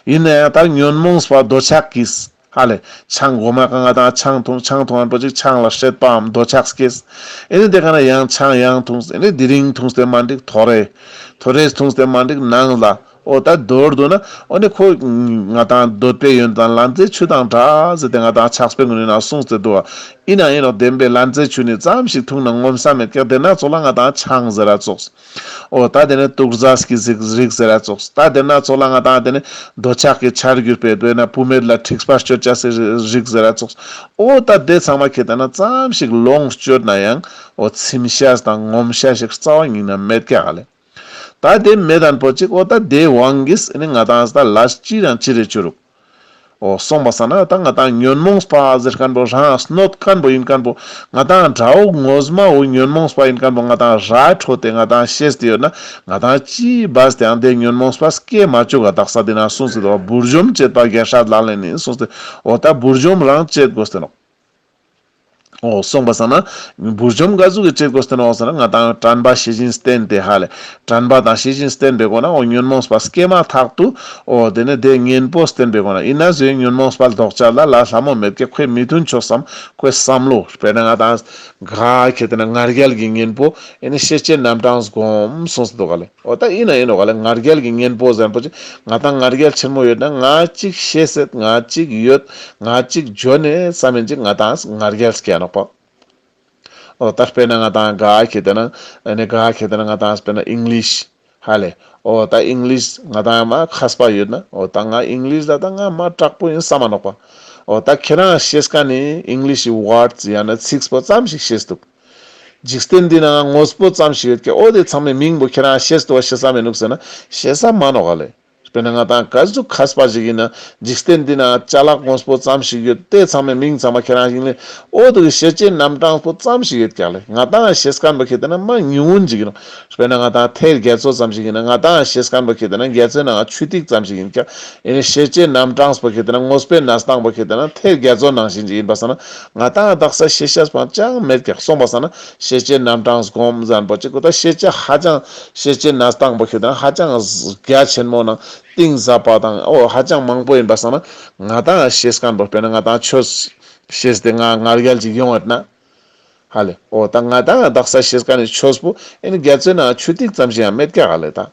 ཡིན་ན་ཡང་ད་ཉོན་མོངས་པ་འདོད་ཆགས་ཀྱིས་ཧ་ལེ། ཆང་གོ་མ་ཀ་ང་ཏང་ཆང་འཐུང་ཆང་འཐུང་མཁན་པོ་ཅིག་ཆང་ལ་སྲེད་པའམ་འདོད་ཆགས་སྐྱེས། ཨེ་ནི་དེ་ཀ་ན་ཡང་ཆང་ཡང་འཐུངས། ཨེ་ནི་དེ་རིང་འཐུངས་ཏེ་མ་འགྲིག་ཐོ་རེ། ཐོ་རེས་འཐུངས་ཏེ་མ་འགྲིག་ནང་ལ། འོ་ད་མདོར་བསྡུ་ན་འོ་ནི་ཁོ་ང་ཏང་འདོད་པའི་ཡོན་ཏན་ལན་ཚྭའི་ཆུ་དང་འདྲ་ཟེར་ཏེ་ང་ཏང་ཕྱག་དཔེ་ངོས་ནས་གསུངས་ཏེ་འདུག་བ། ཡིན་ན་ཡིན་ནོག། བདེན་པའི་ལན་ཚྭའི་ཆུ་ནི་ཙམ་ཞིག་འཐུང་ན་ངོམས་ས་མེད་ཀྱག། དེ་ན་ཚོགས་ལ་ང་ཏང་ཆང་ཟེར་ར་ཙོགས། འོ་ད་དེ་ནས་དུག་རྫས་ཀྱི་རིགས་རིགས་ཟེར་ར་ཙོགས། ད་དེ་ན་ཚོགས་ལ་ང་ཏང་དེ་ནས་འདོད་ཆགས་ཀྱི་ཆར་གྱུར་པའི་དེ་ན་བུད་མེད་ལ་འཁྲིག་པ་སྤྱོད་བྱ་སའི་རིགས་ཟེར་ར་ཙོགས། འོ་ད་དེ་ཚང་མ་ཁྱེད་དེ་ན་ཙམ་ཞིག་ལོངས་སྤྱོད་ན་ཡང་འོ་ཚིམ་ཤེས་དང་ངོམས་ཤེས་ཞིག་རྩ་བ་ཉིད་ནས་མེད་ཀྱག་ལེ། ད་དེ་མེད་མཁན་པོ་ཅིག་འོ་ད་དེའི་དབང་གིས་ཨེ་ནི་ང་ཏང་ད་ལས་ཅི་རང་ཅི་རེ་བཅོ་རུག། འོ་སོང་པ་སང་ན་ད་ང་ཏང་ཉོན་མོངས་པ་ཟེར་མཁན་པོ་རང་གནོད་མཁན་པོ་ཡིན་མཁན་པོ་ང་ཏང་དགྲ་བོ་ངོ་མ་བོ་ཉོན་མོངས་པ་ཡིན་མཁན་པོ་ང་ཏང་ར་འཕྲོད་དེ་ང་ཏང་ཤེས་ཏེ་ཡོད་ན་ང་ཏང་ཅི་བས་ཏེ་ཡང་དེ་ཉོན་མོངས་པ་སྐྱེ་མ་བཅུག་ག། དག་ས་དེ་ན་གསུངས་ཏེ་འདུག་བ། བུར་འཇོམས་བྱེད་པ་རྒྱལ་སྲས་ལག་ལེན་ཡིན་གསུངས་ཏེ། འོ་ད་བུར་འཇོམས་རང་བྱེད་དགོས་ཏེ་ནོག། འོ་སོང་པ་སང་ན་བུར་འཇོམས་ག་ཟུག་གི་བྱེད་དགོས་ཏེ་ནོག་ཟེར་ན་ང་ཏང་དྲན་པ་ཤེས་བཞིན་བསྟེན་ཏེ་ཧ་ལེ། དྲན་པ་དང་ཤེས་བཞིན་བསྟེན་པའི་སྒོ་ན་འོ་ཉོན་མོངས་པ་སྐྱེས་མ་ཐག་ཏུ་འོ་དེ་ནས་དེ་གཉེན་པོ་བསྟེན་པའི་སྒོ་ན་ཡིན་ན་ཟོས་ཉོན་མོངས་པ་ལྡོག་ཅེས་ལ་ལ་སླ་མོ་མེད་ཀྱག། ཁོའི་མི་མཐུན་ཕྱོགས་སམ་ཁོའི་བསམ་བློ་དཔེར་ན་ང་ཏང་ག་ཁྱེད་དེ་ན་ང་རྒྱལ་གྱི་གཉེན་པོ་ཨེ་ནི་ཤེས་བྱའི་རྣམ་གྲངས་སྒོམ་གསུངས་ཏེ་འདུག་ག་ལེ། འོ་ད་ཡིན་ན་ཡིན་ནོག་ག་ལེ། ང་རྒྱལ་གྱི་གཉེན་པོ་ཟེར་མཁན་པོ་ཅིག་ང་ཏང་ང་རྒྱལ་ཆེན་མོ་ཡོད་ན་ང་ཅིག་ཤེས་ཟེར་ང་ཅིག་ཡོད་ང་ཅིག་འཇོན་ནས་བསམ་མིན་ཅིག་ང་ཏང་ང་རྒྱལ་སྐྱེ་ནོག་པ། འོ་ད་དཔེར་ན་ང་ཏང་ག་ཁྱེད་དེ་ན་ཨེ་ནི་ག་ཁྱེད་དེ་ན་ང་ཏང་དཔེར་ན་ཨིང་ལིཤ་ཧ་ལེ། འོ་ད་ཨིང་ལིཤ་ང་ཏང་མ་མཁས་པ་ཡོད་ན་འོ་ད་ང་ཨིང་ལིཤ་ལ་ད་ང་མ་དྲག་པོ་ཡིན་བསམ་མ་ནོག་པ། འོ་ད་ཁྱེད་རང་ཤེས་མཁན་ནི་ཨིང་ལིཤ་གི་ཝརྡ་ཡང་ན་ཚིག་པོ་ཙམ་ཞིག་ཤེས་འདུག། འཇིག་རྟེན་འདི་ན་དངོས་པོ་ཙམ་ཞིག་ཡོད་ཀྱག། འོ་དེ་ཚང་མའི་མིང་པོ་ཁྱེད་རང་ཤེས་འདུག་བ་ཤེས་ས་མི་ནུག་ཟེར་ན་ཤེས་ས་མ་ནོག་ག་ལེ། དཔེར་ན་ང་ཏང་ག་ཟུག་མཁས་པ་ཞིག་ཡིན་ན་འཇིག་རྟེན་འདི་ན་ཅ་ལག་དངོས་པོ་ཙམ་ཞིག་ཡོད་དེ་ཚང་མའི་མིང་ཚང་མ་ཁྱེད་རང་ཤེས་ལེ། འོ་དེ་གི་ཤེས་བྱའི་རྣམ་གྲངས་པོ་ཙམ་ཞིག་ཡོད་ཀྱག་ལེ། ང་ཏང་ཤེས་མཁན་པོ་ཁྱེད་དེ་ན་མ་ཉུང་ངུན་ཞིག་ཡིན་ནོག། དཔེར་ན་ང་ཏང་ཐེར་བརྒྱ་ཙོ་ཙམ་ཞིག་ཡིན་ན་ང་ཏང་ཤེས་མཁན་པོ་ཁྱེད་དེ་ན་བརྒྱ་ཙོའི་ནང་ཆུ་ཐིགས་ཙམ་ཞིག་ཡིན་ཀྱག། ཨེ་ནི་ཤེས་བྱའི་རྣམ་གྲངས་པོ་ཁྱེད་དེ་ན་དངོས་པོའི་གནས་སྟངས་པོ་ཁྱེད་དེ་ན་ཐེར་བརྒྱ་ཙོ་ནང་བཞིན་ཞིག་ཡིན་པ་སང་ན་ང་ཏང་དག་ས་ཤེས་ཤེས་པ་ཅང་མེད་ཀྱག། སོང་པ་སང་ན་ཤེས་བྱའི་རྣམ་གྲངས་སྒོམ་ཟེར་མཁན་པོ་ཅིག་གོ་ད་ཤེས་བྱ་ཧ་ཅང་ཤེས་བྱའི་གནས་སྟངས་པོ་ཁྱེད་དེ་ན་ཧ་ཅང་རྒྱ་ཆེན་མོ་ནང་གཏིང་ཟབ་པ་དང་འོ་ཧ་ཅང་མང་པོ་ཡིན་པ་སང་ན་ང་ཏང་ཤེས་མཁན་པོ་དཔེར་ན་ང་ཏང་ཆོས་ཤེས་ཏེ་ང་ང་རྒྱལ་ཅིག་ཡོང་ཡོད་ན། ཧ་ལེ། འོ་ད་ང་ཏང་དག་ས་ཤེས་མཁན་ནི་ཆོས་པོ་ཨེ་ནི་བརྒྱ་ཙོའི་ནང་ཆུ་ཐིགས་ཙམ་ཞིག་ཡང་མེད་ཀྱག་ཧ་ལེ་ད།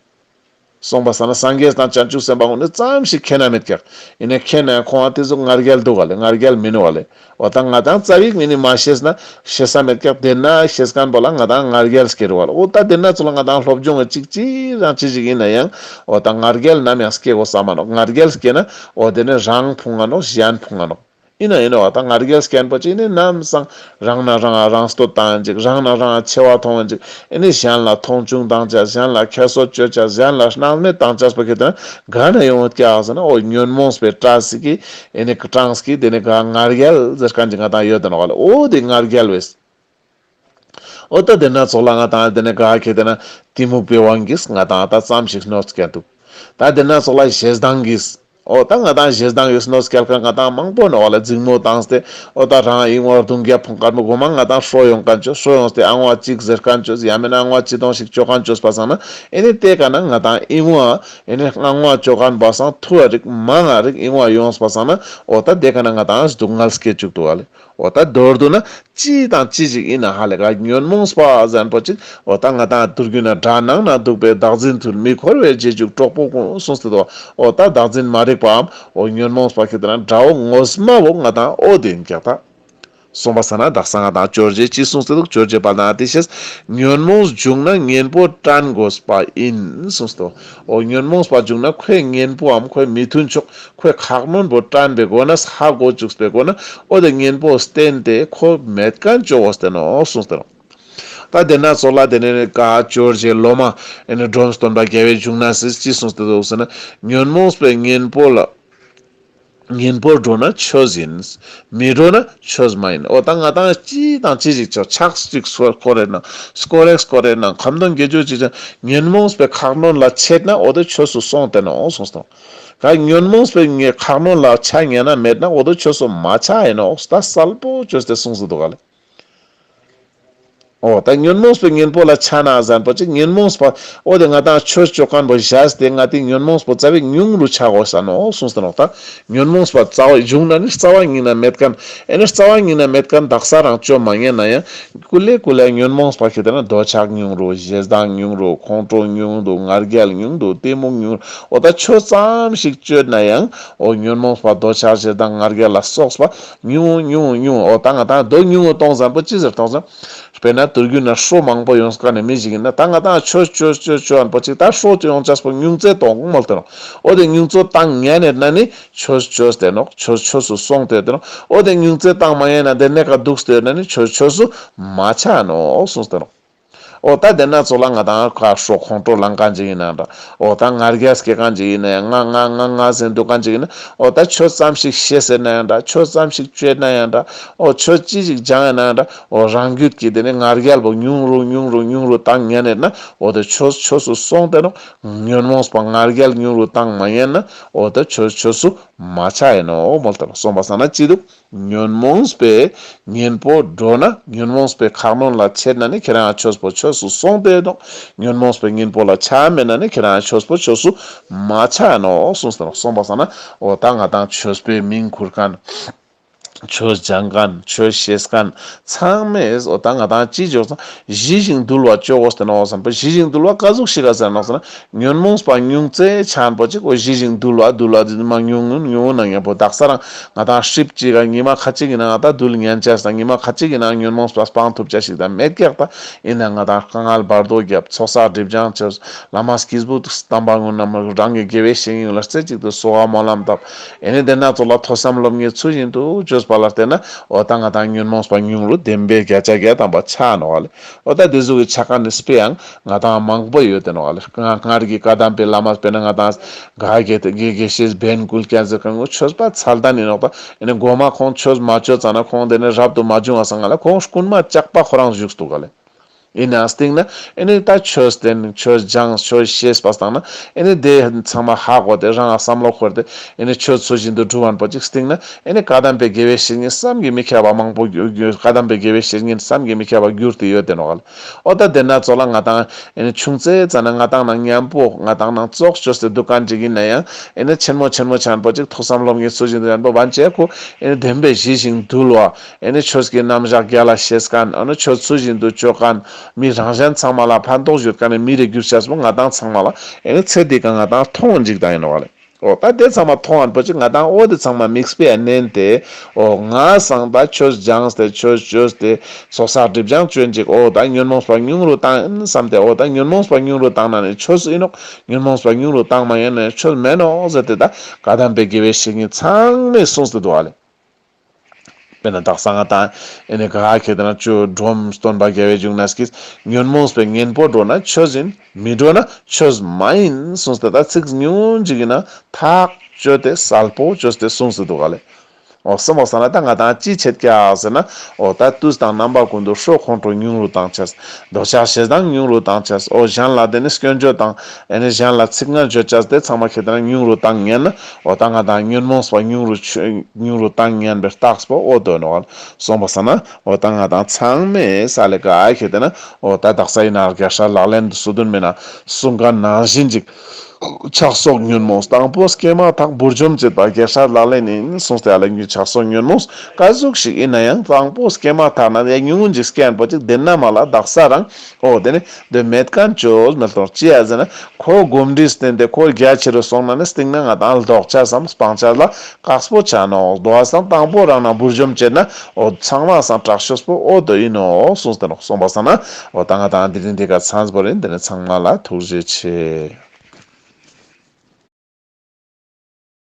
སོང་པ་སང་ན་སངས་རྒྱས་དང་བྱང་ཆུབ་སེམས་དཔའ་ཀུན་ནི་ཙམ་ཞིག་མཁྱེན་ན་མེད་ཀྱག། ཡིན་ན་མཁྱེན་ན་ཡང་ཁོང་ང་དེ་ཟུག་ང་རྒྱལ་འདུག་ག་ལེ། ང་རྒྱལ་མི་ནུག་ག་ལེ། འོ་ད་ང་ཏང་རྩ་བའི་ངོས་ནས་མ་ཤེས་ན་ཤེས་ས་མེད་ཀྱག། དེ་ན་ཤེས་མཁན་པོ་ལ་ང་ཏང་ང་རྒྱལ་སྐྱེ་རུག་ག་ལེ། འོ་ད་དེ་ན་ཚོགས་ལ་ང་ཏང་སློབ་སྦྱོང་གི་ཅིག་ཅི་རང་ཅི་ཞིག་ཡིན་ན་ཡང་འོ་ད་ང་རྒྱལ་ནམ་ཡང་སྐྱེ་དགོས་ས་མ་ནོག། ང་རྒྱལ་སྐྱེ་ན་འོ་དེ་ནི་རང་ཕུང་ང་ནོག། གཞན་ཕུང་ང་ནོག། ཡིན་ན་ཡིན་ནོག། ད་ང་རྒྱལ་སྐྱེན་པོ་ཅིག་ནི་ནམ་སང་རང་ན་རང་རང་བསྟོད་བཏང་ཅིག། རང་ན་རང་ཆེ་བ་མཐོང་ཅིག། ཨེ་ནི་གཞན་ལ་མཐོང་ཆུང་བཏང་ཅ། གཞན་ལ་ཁྱད་གསོད་བཅོ་ཅ། གཞན་ལ་སྣང་མེད་བཏང་ཅ་པོ་ཁྱེད་དེ་ན་ག་ནས་ཡོང་ཡོད་ཀྱག་ཟེར་ན་འོ་ཉོན་མོངས་པའི་སྐྲ་སི་ཀི་ཨེ་ནི་སྐྲངས་ཀི་དེ་ནི་ག་ང་རྒྱལ་ཟེར་མཁན་ཅིག་ང་ཏང་ཡོད་དེ་ནོག་ག་ལེ། འོ་དེ་ང་རྒྱལ་བས། འོ་ད་དེ་ན་ཚོགས་ལ་ང་ཏང་དེ་ནི་ག་ཁྱེད་དེ་ན་གཏི་མུག་པའི་དབང་གིས་ང་ཏང་ད་ཙམ་ཞིག་གནོད་སྐྱེལ་འདུག། ད་དེ་ན་ཚོགས་ལ་ཞེ་སྡང་གིས། འོ་ད་ང་ཏང་ཞེ་སྡང་གིས་གནོད་སྐྱེལ་མཁན་ང་ཏང་མང་པོ་ནོག་ག་ལེ། འཛིང་མོ་བཏང་སྟེ་འོ་ད་རང་ཨིན་བ་རྡུང་རྒྱབ་ཕུང་དཀར་མོ་གོ་མ་ང་ཏང་ཧྲོ་ཡོང་མཁན་ཅོས། ཧྲོ་ཡོང་སྟེ་ཨང་བ་གཅིག་ཟེར་མཁན་ཅོས། ཡང་མིན་ན་ཨང་བ་ཅི་དོང་ཞིག་བཅོ་མཁན་ཅོས་པ་སང་ན་ཨེ་ནི་དེ་ཀ་ན་ང་ཏང་ཨིན་བ་ཨེ་ནི་ཨང་བ་བཅོ་མཁན་པ་སང་ཐུ་བ་རིག་མང་ང་རིག་ཨིན་བ་ཡོངས་པ་སང་ན་འོ་ད་དེ་ཀ་ན་ང་ཏང་སྡུག་བསྔལ་སྐྱེ་བཅུག་འདུག་ག་ལེ། འོ་ད་མདོར་བསྡུ་ན་ཅི་དང་ཅི་ཞིག་ཡིན་ན་ཧ་ལས་ག་ཉོན་མོངས་པ་ཟེར་མཁན་པོ་ཅིག། འོ་ད་ང་ཏང་དུར་རྒྱུད་ན་དགྲ་ནང་ན་འདུག་པའི་བདག་འཛིན་མཐུ་མི་འཁོར་བའི་རྗེས་འཇུག་གྲོགས་པོ་ཀུན་གསུངས་ཏེ་འདུག། འོ་ད་བདག་འཛིན་མ་རིག་པའམ་འོ་ཉོན་མོངས་པ་ཁྱེད་དེ་ན་དགྲ་བོ་ངོ་མ་བོ་ང་ཏང་འོ་དེ་ཡིན་ཀྱག་ད། གསུངས་པ་སང་ན་དག་ས་ང་ཏང་ཇོ་རྗེ་ཅི་གསུངས་ཏེ་འདུག། ཇོ་རྗེ་དཔལ་ལྡན་ཨ་ཏི་ཤས་ཉོན་མོངས་བྱུང་ན་གཉེན་པོ་བཀྲན་དགོས་པ་ཡིན་གསུངས་ཏེ་འདུག། འོ་ཉོན་མོངས་པ་བྱུང་ན་ཁོའི་གཉེན་པོའམ་ཁོའི་མི་མཐུན་ཕྱོགས་ཁོའི་ཁག་ནོན་པོ་བཀྲན་པའི་སྒོ་ནས་ཧ་གོ་བཅུག་པའི་སྒོ་ནས་འོ་དེ་གཉེན་པོ་བསྟེན་ཏེ་ཁོ་མེད་མཁན་ཅོ་དགོས་ཏེ་ནོག་གསུངས་ཏེ་ནོག། ད་དེ་ན་ཚོགས་ལ་དེ་ནས་ཀ་ཇོ་རྗེ་སློབ་མ་ཨེ་ནི་འབྲོམ་སྟོན་པ་རྒྱལ་བའི་འབྱུང་གནས་སི་ཅི་གསུངས་ཏེ་འདུག་ཟེར་ན་ཉོན་མོངས་པའི་གཉེན་པོ་ལ་ གཉེན་པོ་འགྲོ་ན་ཆོས་ཡིན། མི་འགྲོ་ན་ཆོས་མ་ཡིན། འོ་ད་ང་ཏང་ཅི་དང་ཅི་ཞིག་ཆོ་ཆགས་ཅིག་སྐོར་རེ་ན་སྐོར་རེ་སྐོར་རེ་ན་ཁ་འདོན་དགེ་སྦྱོར་ཅིག་ཅོ་ཉོན་མོངས་པའི་ཁ་གནོན་ལ་ཆད་ན་འོ་དེ་ཆོས་སུ་སོང་སྟེ་ནོག་གསུངས་སོང་། ག་ཉོན་མོངས་པའི་ངའི་ཁ་གནོན་ལ་ཆ་ཉན་ན་མེད་ན་འོ་དེ་ཆོས་སུ་མ་ཆ་ཡིན་ནོག་ད་གསལ་པོ་བཅོས་ཏེ་གསུངས་སུ་འདུག་ག་ལེ། འོ་ད་ཉོན་མོངས་པའི་གཉེན་པོ་ལ་ཆ་ན་ཟན་པོ་ཅིག་ཉོན་མོངས་པ་འོ་དེ་ང་ཏང་ཆོས་ཅོ་མཁན་པོ་བཞག་སྟེ་ང་ཏི་ཉོན་མོངས་པོ་རྩ་བའི་ཉུང་རུ་ཆ་དགོས་ས་ནོག་གསུངས་ཏེ་ནོག་ད། ཉོན་མོངས་པ་རྩ་བ་བྱུང་ན་ནི་རྩ་བ་ཉིད་ན་མེད་མཁན་ཨེ་ནི་རྩ་བ་ཉིད་ན་མེད་མཁན་དག་ས་རང་ཅོ་མ་ཉན་ན་ཡང་ཀུ་ལེ་ཀུ་ལེ་ཉོན་མོངས་པ་ཁྱེར་ཏེ་ན་འདོད་ཆགས་ཉུང་རུ་ཞེ་སྡང་ཉུང་རུ་ཁོང་ཁྲོ་ཉུང་འདུག་ང་རྒྱལ་ཉུང་འདུག་གཏི་མུག་ཉུང་འོ་ད་ཆོས་ཙམ་ཞིག་ཅོས་ན་ཡང་འོ་ཉོན་མོངས་པ་འདོད་ཆགས་ཞེ་སྡང་ང་རྒྱལ་ལ་སོགས་པ་ཉུང་ཉུང་ཉུང་འོ་ད་ང་ཏང་དོ་ཉུང་ངུ་གཏོང་ཟན་པོ་ཅི་ཟེར་གཏོང་ཟན། དཔེར་ན་དུས་རྒྱུན་ན་ཧྲོ་མང་པོ་ཡོང་ས་ཀ་ནས་མི་ཞིག་ཡིན་ན་ད་ང་ཏང་ཆོས་ཆོས་ཆོས་ཆོས་ཨན་པོ་ཅིག་ད་ཧྲོ་ཡོང་ཆས་པོ་ཉུང་ཙེ་གཏོང་མོལ་ཏེ་ནོག་འོ་དེ་ཉུང་ཙེ་བཏང་ཉན་ནས་ན་ནི་ཆོས་ཆོས་ཏེ་ནོག་ཆོས་ཆོས་སུ་སོང་སྟེ་ཏེ་ནོག་འོ་དེ་ཉུང་ཙེ་བཏང་མ་ཉན་ན་དེ་ནས་ཀ་འདུག་སྟེ་ན་ནི་ཆོས་ཆོས་སུ་མ་ཆ་ནོག་གསུངས་ཏེ་ནོག་འོ་ད་དེ་ན་ཚོ་ལ་ང་ཏང་ཁ་ཧྲོ་ཁོང་ཁྲོ་ལང་མཁན་ཅིག་ཡིན་ན་འདྲ། འོ་ད་ང་རྒྱལ་སྐྱེ་མཁན་ཅིག་ཡིན་ན་ཡང་ང་ང་ང་ང་ཟེར་འདུག་མཁན་ཅིག་ཡིན་ན་འོ་ད་ཆོས་ཙམ་ཞིག་ཤེས་ཟེར་ན་ཡང་འདྲ། ཆོས་ཙམ་ཞིག་བཅོས་ན་ཡང་འདྲ། འོ་ཆོས་ཅི་ཞིག་སྦྱང་ཡིན་ན་ཡང་འདྲ། འོ་རང་རྒྱུད་ཀྱི་དེ་ནི་ང་རྒྱལ་པོ་ཉུང་རུ་ཉུང་རུ་ཉུང་རུ་བཏང་ཉན་ཡིན་ན་འོ་དེ་ཆོས་ཆོས་སུ་སོང་སྟེ་ནོག་ཉོན་མོངས་པ་ང་རྒྱལ་ཉུང་རུ་བཏང་མ་ཉན་ན་འོ་དེ་ཆོས་ཆོས་སུ་མ་ཆ་ཡིན་ནོག་མོལ་ཏེ་ནོག་སོང་པ་སང་ན་ཅི་འདུག་ཉོན་མོངས་པའི་གཉེན་པོ་འགྲོ་ན་ཉོན་མོངས་པའི་ཁ་གནོན་ལ་ཆད་ན་ནི་ཁྱེད་རང་ཆོས་པོ་ཆོས་སུ་སོང་སྟེ་ནོག་ཉོན་མོངས་པའི་གཉེན་པོ་ལ་ཆ་མེད་ན་ནི་ཁྱེད་རང་ཆོས་པོ་ཆོས་སུ་མ་ཆ་ནོག་གསུངས་ཏེ་ནོག་སོང་པ་སང་ན་འོ་ད་ང་ཏང་ཆོས་པའི་མིང་ཁུར་མཁན། ཆོས་སྦྱང་མཁན། ཆོས་ཤེས་མཁན། ཚང་མས་འོ་ད་ང་ཏང་ཅི་བྱོས་སང་ཞི་ཞིང་དུལ་བ་ཅོ་དགོས་ཏེ་ནོག་བསམ་པ། ཞི་ཞིང་དུལ་བ་ག་ཟུག་ཞིག་ག་ཟེར་ནོག་ཟེར་ན། ཉོན་མོངས་པ་ཉུང་ཙེ་ཆ་ཨན་པོ་ཅིག་འོ་ཞི་ཞིང་དུལ་བ་དུལ་བ་དེ་མ་ཉུང་ངུ་ཉུང་ངུ་ན་ཉམ་པོ་དག་ས་རང་ང་ཏང་ཧྲིབ་ཅིག་ག་ཉི་མ་ཁ་ཅིག་གི་ནང་ང་ད་དུལ་ཉན་ཆས་དང་ཉི་མ་ཁ་ཅིག་གི་ནང་ཉོན་མོངས་པ་སྤང་ཐུབ་ཆ་ཞིག་ད་མེད་ཀྱག་ད། ཡིན་ན་ང་ཏང་དཀའ་ངལ་བར་དོ་རྒྱབ་ཚོགས་བསགས་སྒྲིབ་སྦྱང་ཆོས་བླ་མ་སྐྱེས་བུ་དམ་པ་ངུན་ནམ་རང་གི་དགེ་བའི་བཤེས་གཉེན་ལ་རྩེ་གཅིག་ཏུ་གསོལ་བ་སྨོན་ལམ་བཏབ། ཨེ་ནི་དེ་ན་ཚོ་ལ་ཐོས་བསམ་སློབ་གཉེར་ཚུལ་བཞིན་དུ་བཅོས་པ་ལ་བརྟེན་ན་འོ་ད་ང་ཏང་ཉོན་མོངས་པ་ཉུང་རུ་བདེན་པའི་བརྒྱ་ཆ་བརྒྱ་ཐམ་པ་ཆ་ནོག་ལེ། འོ་ད་དེ་ཟུག་གི་ཆ་མཁན་ནི་དཔེ་ཡང་ང་ཏང་མང་པོ་ཡོད་དེ་ནོག་ལེ། ང་སྔར་གྱི་བཀའ་གདམས་པའི་བླ་མ་དཔེར་ན་ང་ཏང་ག་གེ་དེ་དགེ་དགེ་བཤེས་བན་ཀུན་མཁྱེན་ཟེར་མཁན་ངོ་ཆོས་པ་མཚན་ལྡན་ཡིན་ནོག་ད། ཨེ་ནི་མགོ་མ་ཁོང་ཆོས་མ་བཅོས་ཙ་ན་ཁོང་དེ་ནི་རབ་ཏུ་མ་བྱུང་བ་སང་ང་ལ་ཁོང་རྐུན་མ་ཇག་པ་ཁོ་རང་བཞུགས་འདུག་ག་ལེ། ཡིན་ན་སྟེང་ན་ཨེ་ནི་ད་ཆོས་བསྟེན་ཆོས་སྦྱངས་ཆོས་ཤེས་པ་སྟེང་ན་ཨེ་ནི་དེ་ཚང་མ་ཧ་གོ་སྟེ་རང་ང་བསམ་བློ་འཁོར་ཏེ་ཨེ་ནི་ཆོས་ཚུལ་བཞིན་དུ་སྒྲུབ་པ་པོ་ཅིག་སྟེང་ན་ཨེ་ནི་བཀའ་གདམས་པའི་དགེ་བའི་བཤེས་གཉེན་བསམ་གྱིས་མི་ཁྱབ་པ་མང་པོ་གྱུར་གྱུར། བཀའ་གདམས་པའི་དགེ་བའི་བཤེས་གཉེན་བསམ་གྱིས་མི་ཁྱབ་པ་གྱུར་ཏེ་ཡོད་དེ་ནོག་ལེ། འོ་ད་དེ་ན་ཚོ་ལ་ང་ཏང་ཨེ་ནི་ཆུང་ཙེ་ཙ་ན་ང་ཏང་ནང་མཉམ་པོ་ང་ཏང་ནང་ཙོགས་བཅོས་ཏེ་འདུག་མཁན་ཅིག་ཡིན་ན་ཡང་ཨེ་ནི་ཆེན་མོ་ཆེན་མོ་ཆ་ཨན་པོ་ཅིག་ཐོས་བསམ་སློབ་གཉེར་ཚུལ་བཞིན་དུ་བན་ཅེ་ཁོ་ཨེ་ནི་བདེན་པའི་ཞི་ཞིང་དུལ་བ། ཨེ་ནི་ཆོས་ཀྱི་རྣམ་གཞག་རྒྱལ་ལ་ཤེས་མཁན། ཨ་ནི་ཆོས་ཚུལ་བཞིན་དུ་བཅོ་མཁན། མི་རང་གཞན་ཚང་མ་ལ་ཕན་ཐོགས་ཡོད་མཁན་ནི་མི་རེ་གྱུར་ཆས་པོ་ང་ཏང་ཚང་མ་ལ་ཨེ་ནི་ཚེ་འདི་ཀ་ང་ཏང་མཐོང་འཇིག་དང་ཡིན་ནོག་ལེ། འོ་ད་དེ་ཚང་མ་མཐོང་ཨན་པོ་ཅིག་ང་ཏང་འོ་དེ་ཚང་མ་དམིགས་པའི་ནན་ཏེ་འོ་ང་སང་ད་ཆོས་སྦྱངས་ཏེ་ཆོས་བཅོས་ཏེ་ཚོགས་བསགས་སྒྲིབ་སྦྱང་བཅོས་འཇིག་འོ་ད་ཉོན་མོངས་པ་ཉུང་རུ་བཏང་ཡིན་བསམ་སྟེ་འོ་ད་ཉོན་མོངས་པ་ཉུང་རུ་བཏང་ན་ནི་ཆོས་ཡིན་ནོག་ཉོན་མོངས་པ་ཉུང་རུ་བཏང་མ་ཡིན་ན་ཆོས་མེན་ནོག་ཟེར་ཏེ་ད་བཀའ་གདམས་པའི་དགེ་བའི་བཤེས་གཉེན་ཚང་མས་གསུངས་ཏེ་འདུག་ཨ་ལེ། དཔེར་ན་དག་ས་ང་ཏང་ཨེ་ནི་ག་ཁེ་ཏེ་ན་ཅོ་འབྲོམ་སྟོན་པ་རྒྱལ་བའི་འབྱུང་གནས་ཀྱིས་ཉོན་མོངས་པའི་གཉེན་པོ་འགྲོ་ན་ཆོས་ཡིན། མི་འགྲོ་ན་ཆོས་མ་ཡིན་གསུངས་ཏེ་ད་ཚིག་ཉུང་ངུན་ཅིག་ཡིན་ན་ཐག་བཅོས་ཏེ་གསལ་པོ་བཅོས་ཏེ་གསུངས་ཏེ་འདུག་ག་ལེ། འོ་སོང་པ་སང་ན་ད་ང་ཏང་ཅི་བྱེད་ཀྱག་ཟེར་ན་འོ་ད་དུས་དང་རྣམ་པ་ཀུན་ཏུ་ཧྲོ་ཁོང་ཁྲོ་ཉུང་རུ་བཏང་ཆས། འདོད་ཆགས་ཞེ་སྡང་ཉུང་རུ་བཏང་ཆས། འོ་གཞན་ལ་དེ་ནི་སྐྱོན་བརྗོད་དང་ཨེ་ནི་གཞན་ལ་ཚིག་ངན་བརྗོད་ཆས་དེ་ཚང་མ་ཁེ་ཏེ་ན་ཉུང་རུ་བཏང་ཉན་ན་འོ་ད་ང་ཏང་ཉོན་མོངས་པ་ཉུང་རུ་ཆུ་ཉུང་རུ་བཏང་ཉན་པའི་རྟགས་པོ་འོ་དོ་ནོག་ལེ། སོང་པ་སང་ན་འོ་ད་ང་ཏང་ཚང་མས་ས་ལེ་ག་ཁེ་ཏེ་ན་འོ་ད་དག་ས་ཡིན་ན་རྒྱལ་སྲས་ལག་ལེན་དུ་སོ་བདུན་མའི་ནང་གསུང་མཁན་ནང་བཞིན་ཅིག་ཆགས་སོགས་ཉོན་མོངས་དང་པོ་སྐྱེས་མ་ཐག་བུར་འཇོམས་བྱེད་པ་རྒྱལ་སྲས་ལག་ལེན་ཡིན་གསུངས་ཏེ་ཨ་ལེ། ཆགས་སོགས་ཉོན་མོངས་ག་ཟུག་ཞིག་ཡིན་ན་ཡང་དང་པོ་སྐྱེས་མ་ཐག་ན་ཡང་ཉུང་ངུན་ཅིག་སྐྱེས་ཨན་པོ་ཅིག་དེ་ན་མ་ལ་དག་ས་རང་འོ་དེ་ནི་དེ་མེད་མཁན་ཅོས་མེད་དོ། ཅི་ཡ་ཟེར་ན་ཁོ་གོམས་འདྲིས་བསྟེན་ཏེ་ཁོ་རྒྱ་ཆེ་རུ་སོང་ན་ནི་སྟེང་ན་ང་ཏང་ལྡོག་ཆ་སམ་སྤང་ཆ་ལ་དཀགས་པོ་ཆ་ནོག། དོ་བ་སང་དང་པོ་རང་ན་བུར་འཇོམས་བྱེད་ན་འོ་ཚང་མ་སང་དྲག་ཤོས་པོ་འོ་དོ་ཡིན་ནོག་གསུངས་ཏེ་ནོག། སོང་པ་སང་ན་འོ་ད་ང་ཏང་དེ་རིང་འདི་ག་ཚང་པོ་རིན། དེ་ནི་ཚང་མ་ལ་ཐུགས་རྗེ་ཆེ།